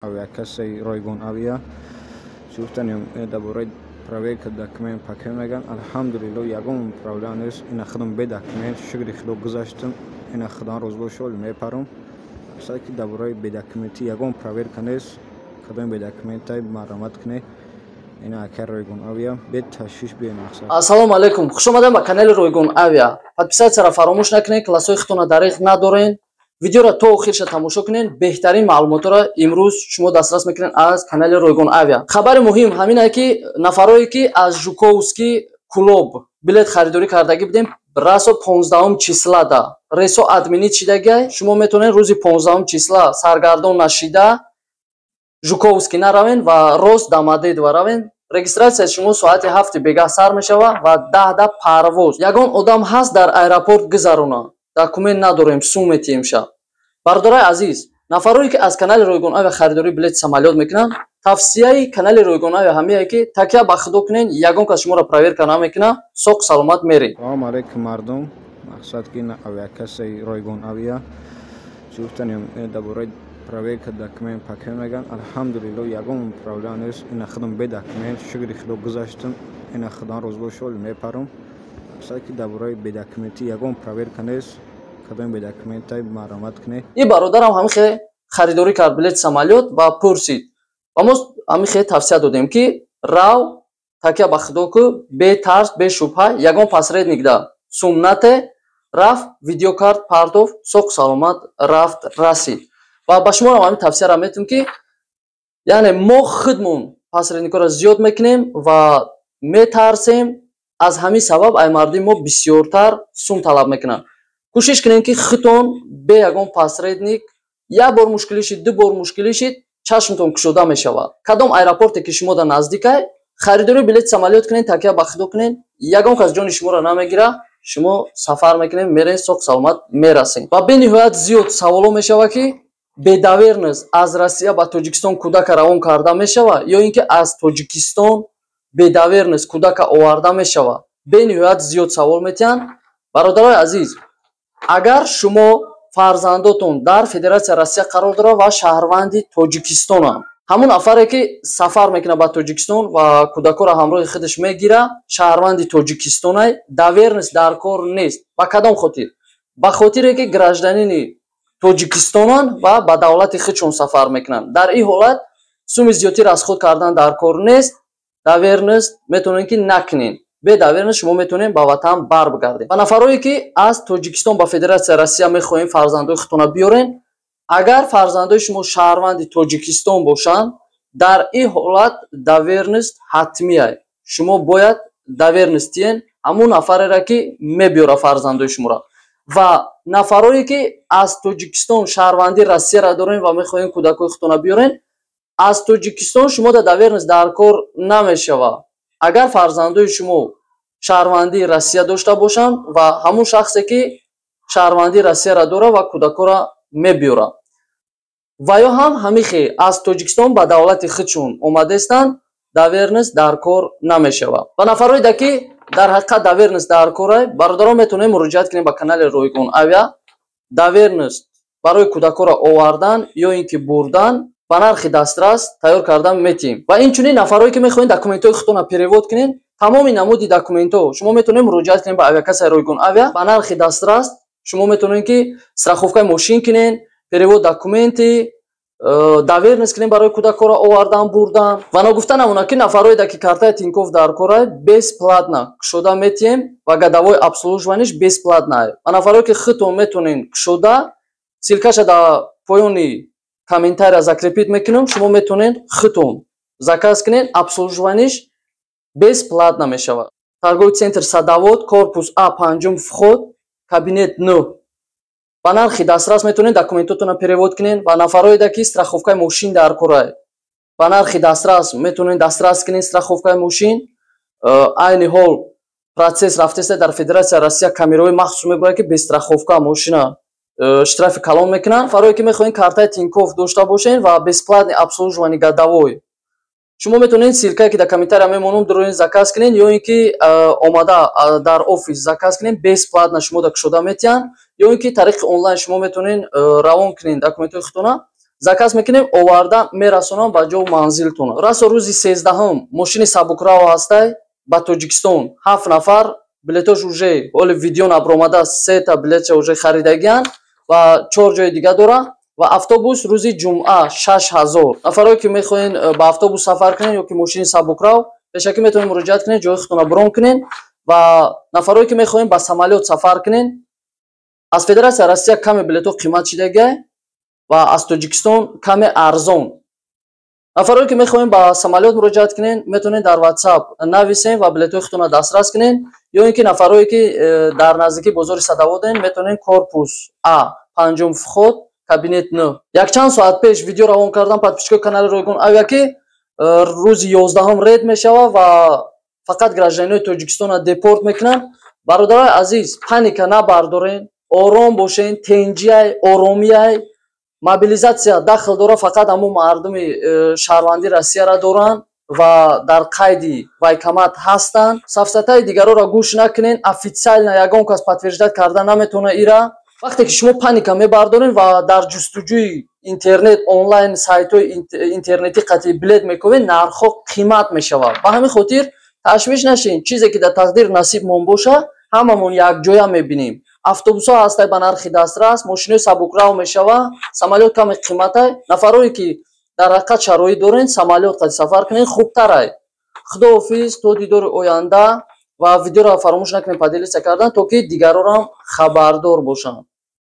Авиакассаи Ройгон Авиа гуфтанем, дар бораи проверка документ пакет меган. Алҳамдулилло, ягон проблема нест. Ина худам бе документ, шукри Худо, гузаштам. Ина худам рӯзбошол мепарам ки дар бораи бедокументӣ ягон проверка нест. Кадоми бедокументай, марҳамат кунед. Ина ака Ройгон Авиа, бе ташвиш, бе мақсад. Ассалому алайкум, хушомадем ба канали Ройгон Авиа. Подписаться ро фаромӯш накунед, классҳои худтонро дариқ надорен, видеоро то охирша тамошо кунед. Беҳтарин маълумотҳоро имрӯз шумо дастрас мекунед аз канали Ройгон Авиа. Хабари муҳим ҳамин ки нафарое ки аз Жуковский, Кӯлоб билет харидорӣ кардагӣ будем, расо 15 числа да рейсо отменить шидагиай. Шумо метавонед рӯзи 15 числа саргардон нашида Жуковский наравен ва рост Домодедово равен. Регистрация и шумо соати 7-и бегаҳ сар мешавад ва 10-да парвоз. Ягон одам ҳаст, дар аэропорт гузарона, документ надорем, сум метиҳем ша. Бародарои азиз, нафарое ки аз канали Ройгон Авиа харидории билети самолёт мекунанд, тавсияи канали Ройгон Авиа ҳамие ки такя ба Худо кунед, ягон кас шуморо проверка намекунад, соқ саломат меред. Салому алайкум, мардум. Мақсад ки ина авиакассаи Ройгон Авиа гуфтанем, дар бораи проверка документ пакет меган. Алҳамдулилло, ягон проблема нест. Ина худам бе документ, шукри Худо, гузаштам. Ина худам рӯзбошол мепарам ки дар бораи бедокументӣ ягон проверка нест. Кадоми бедокументай, марҳамат кунед. И бародарам ҳамин хел харидорӣ кард билети самолёт ва пурсид ва мо ҳамин хел тавсия додем ки рав, такя ба Худо ку, бетарс, бешубҳа, ягон посредник да сум нате. Рафт, видео кард, партоф, соқ саломат рафт, расид. Ва ба шумоам ҳамин тавсияро метавем ки яъне мо худмон посредник ҳоро зиёд мекунем ва метарсем. Аз ҳамин сабаб ай мардуми мо бисёртар сум талаб мекунанд. Кӯшиш кунем ки худтон бе ягон посредник. Як бор мушкилӣ шид, ду бор мушкилӣ шид, чашмтон кушода мешавад. Кадом аэропорте ки шумо дар наздикай, харидории билети самолёт кунед, такя ба Худо кунед, ягон кас ҷони шуморо намегирад. Шумо сафар мекунед, меред, соқ саломат мерасед. Ва бениҳоят зиёд саволо мешавад ки бе доверенность аз Россия ба Тоҷикистон кӯдака равон карда мешавад ё ин ки аз Тоҷикистон бе доверенность кӯдака оварда мешавад. Бениҳоят зиёд савол метиҳанд. Бародарои азиз, агар шумо фарзандотон дар Федератсияи Россия қарор дорад ва шаҳрванди Тоҷикистонанд, ҳамон нафаре ки сафар мекунад ба Тоҷикистон ва кӯдакҳоро ҳамроҳи худаш мегирад, шаҳрванди Тоҷикистонай, доверенность дар кор нест. Ба кадом хотир? Ба хотире ки гражданин и Тоҷикистонанд ва ба давлати худшон сафар мекунанд. Дар ин ҳолат суми зиёдтир аз худ кардан дар кор нест, доверенность метавонед ки накунед. Бе доверенность шумо метавонед ба ватан барбигардед. Ба нафарое ки аз Тоҷикистон ба Федератсияи Россия мехоҳем фарзандои худтонро биёрен, агар фарзандои шумо шаҳрванди Тоҷикистон бошанд, дар ин ҳолат доверенность ҳатмия. Шумо бояд доверенность диҳен ҳамон нафареро ки мебиёра фарзандои шуморо. Ва нафарое ки аз Тоҷикистон шаҳрвандии Россияро дорен ва мехоҳем кӯдакҳои худтонро биёрен, аз Тоҷикистон шумо да доверенность дар кор намешавад, агар фарзандои шумо шаҳрвандии Россия дошта бошанд ва ҳамон шахсе ки шаҳрвандии Россияро дорад ва кӯдакҳоро мебиёрад. Ва ё ҳам ҳамин хел аз Тоҷикистон ба давлати худшон омадаистанд, доверенность дар кор намешавад. Ва нафарое да ки дар ҳақиқат доверенность дар корай, бародарон, метавонем муроҷиат кунем ба канали Ройгон Авиа. Доверенность барои кӯдакҳоро овардан ё ин ки бурдан ба нархи дастрас тайёр кардан метиҳем. Ва инчунин нафарое ки мехоҳед документҳои худтонро перевод кунед, тамоми намуди документҳо, шумо метавонед муроҷиат кунед ба авиакассаи Ройгон Авиа. Ба нархи дастрас шумо метавонед ки страховка и мошин кунед, перевод документы, доверенность кунем барои кӯдакҳоро овардан, бурдан. Ва ногуфта намонад ки нафарое ки картаи Тинькофф дар корай, бесплатно кушода метиҳем ва годовой обслуживание ш бесплатно. Ва нафарое ки худтон метавонед кушода, ссылка ша дар поёни комментария закрепить мекунем, шумо метавонед худтон заказ кунед, обслуживание ш бесплатно мешавад. Торговый центр «Садовод», корпус А, панҷум вход, кабинет 9. Ба нархи дастрас метавонед документотонро перевод кунед. Ва нафароеда ки страховка и мошин дар корай, ба нархи дастрас метавонед дастрас кунед страховка и мошин. Айни ҳол процесс рафтеста дар Федератсияи Россия, камераҳои махсус мебурад ки без страховка мошина штраф и калон мекунанд. Нафарое ки мехоҳед картаи Тинькофф дошта бошед ва бесплатный обслуживание годовой, шумо метавонед ссылка е ки дар комментария мемонам дуроин заказ кунед ё ин ки омада дар офис заказ кунед, бесплатно шумо да кушода метиҳанд, ё ин ки тариқи онлайн шумо метавонед равон кунед документҳои худтона. Заказ мекунем, оварда мерасонам ба ҷоу манзилтон. Расо рӯзи 13-ҳум мошини сабукрав ҳастай ба Тоҷикистон, ҳафт нафар. Билетош уже ҳоли видео набромада, сета билетша уже харидагиян ва чор ҷои дига дора. Ва автобус рӯзи ҷумъа 6000. Нафарое ки мехоҳен ба автобус сафар кунен ё ки мошини сабукрав, пешакӣ метавонед муроҷиат кунед, ҷои худтонро брон кунен. Ва нафарое ки мехоҳем ба самолёт сафар кунен, аз Федератсияи Россия каме билетҳо қимат шидагиай ва аз Тоҷикистон каме арзон. Нафарое ки мехоҳем ба самолёт муроҷиат кунен, метавонед дар WhatsApp нависем ва билетҳои худтонро дастрас кунен. Ё ин ки нафарое ки дар наздикии бозори Садоводен, метавонед корпус А, панҷум вход, кабинет н. Якчанд соат пеш видео равон кардам подписчикои канали Ройгон Авиа, ки рӯзи 11-ҳум рейд мешавад ва фақат гражданинои Тоҷикистонро депорт мекунанд. Бародарои азиз, паника набардорен, ором бошен, тенҷиай, оромиай. Мобилизатсия дахл дора, фақат ҳамун мардуми шаҳрвандии Россияра доранд ва дар қайди военкомат ҳастанд. Сафсатаи дигароро гӯш накунен, официально ягон кас подтверждать карда наметавона ира. Вақте ки шумо паника мебардорен ва дар ҷустуҷӯи интернет, онлайн сайтҳои интернетӣ қатъи билет мекунед, нархҳо қимат мешавад. Ба ҳамин хотир ташвиш нашин, чизе ки дар тақдир насибмон боша, ҳамамон якҷоя мебинем. Автобусҳо ҳастай ба нархи дастрас, мошинои сабукрав мешава, самолёт каме қиматай. Нафарое ки дар ҳақиқат шароит дорен, самолёт қади сафар кунен хубтарай. Худоҳофиз, то дидори оянда. Ва видеоро фаромӯш накунед поделиться кардан, то ки дигарорам хабардор бошанд.